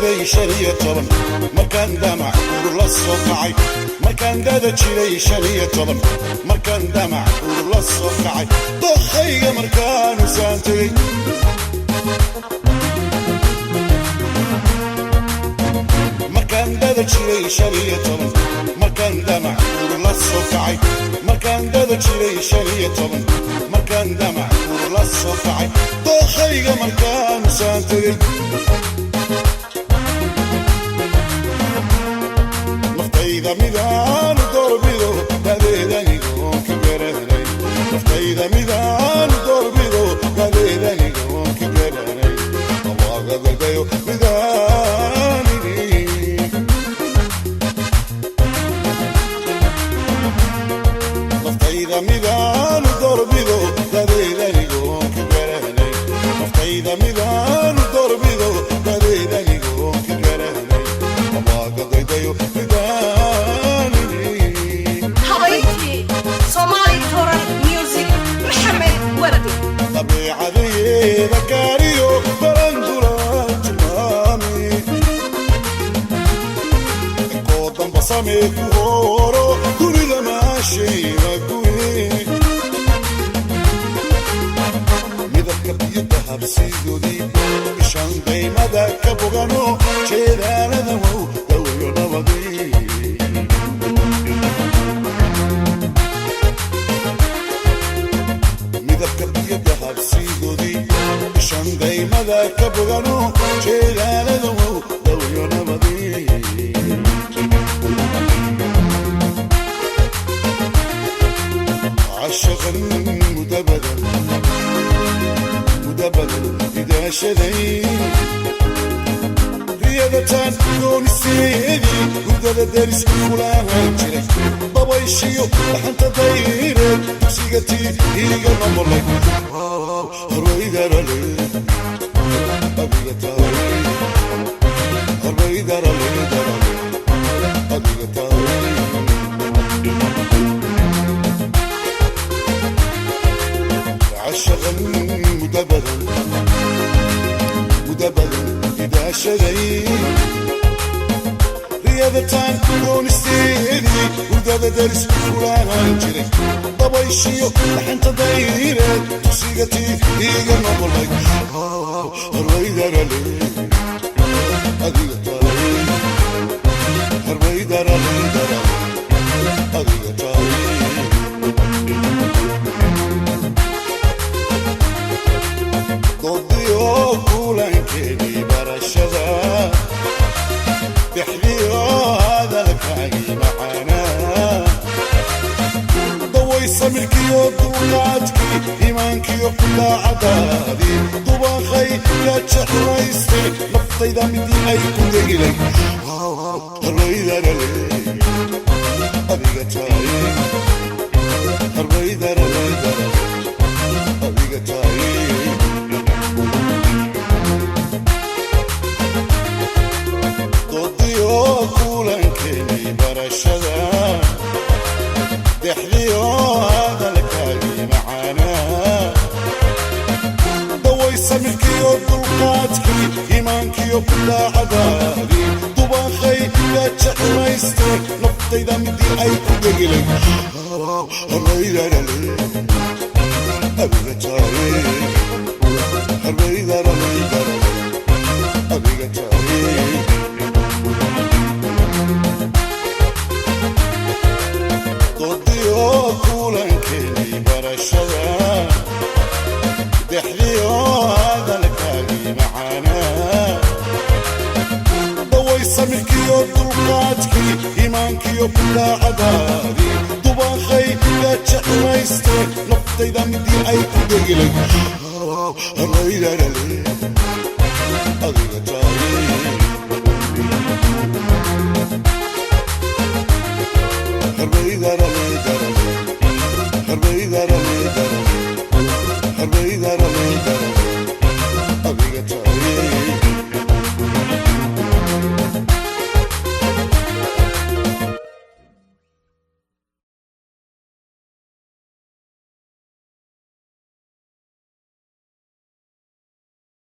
Jiray 15 markaan damac ur la soo kacay, markaan dada jiray 15 markaan damac ur la soo kacay, dokhayga markaan usaan tegey. Markaan dada jiray 15 markaan damac ur la soo kacay, markaan dada jiray 15 markaan damac ur la soo kacay, dokhayga markaan usaan tegey. Naftayda midaan doorbido dadeedanigoon ka garanay, naftayda midaan doorbido dadeedanigoon ka garanay, awaaqadaldayo midaanini. Naftayda midaan doorbido dadeedanigoon ka garanay, naftayda midaan doorbido dadeedanigoon ka garanay, awaaqadaldayo midaanini. Habayntii Somali Toran Music, Maxamed Wardi. Dabeecadeeda gaariyo barandula tilmaami, koo damba samee ku horo dunida maashayma guye, midabka biyo dahabsiidoodii ishan daymada ka bogano jeedaalada wow dawayo nabadii. Midabka biyo dahabsiidoodii ishan daymada ka bogano jeedaalada wow dawayo nabadii. Cashaqan mudabadan mudabadan idaashaday, riyadataan dooniseedii hurdada deris kulaahan jiray, dabayshiyo dhaxanta dayreed dugsiga tii iiga noqolay, horwaydarale adiga tahay, horwaydarale darale adiga tahay. Cashaqan mudabadan mudabadan idaashaday, riyadataan doonisteedii hurdada deris kulaahan jiray, dabayshiyo dhaxanta dayreed dugsiga tii iiga noqolay, horwaydarale adiga tahay, horwaydarale darale adiga tahay. Doodiyo kulankeenii barashada dhexdiyo hadalkaagii macaanaa, daway samirkiyo dulqaadkii iimaankiyo daacadaadii dubaqay yaa jeclaystay, naftayda midii ay ku degilay, horwaydarale adiga tahay, horwaydarale darale adiga tahay. Doodiyo kulankeenii barashada dhexdiyo hadalkaagii macaanaa, daway samirkiyo dulqaadkii iimaankiyo daacadaadii dubaqay yaa jeclaystay, naftayda midii ay ku degilay, horwaydarale adiga tahay, horwaydarale darale adiga tahay. Doodiyo kulankeenii barashada dhexdiyo hadalkaagii macaanaa, daway samirkiyo dulqaadkii iimaankiyo daacadaadii dubaqay yaa jeclaystay, naftayda midii ay ku degilay, horwaydarale adiga tahay.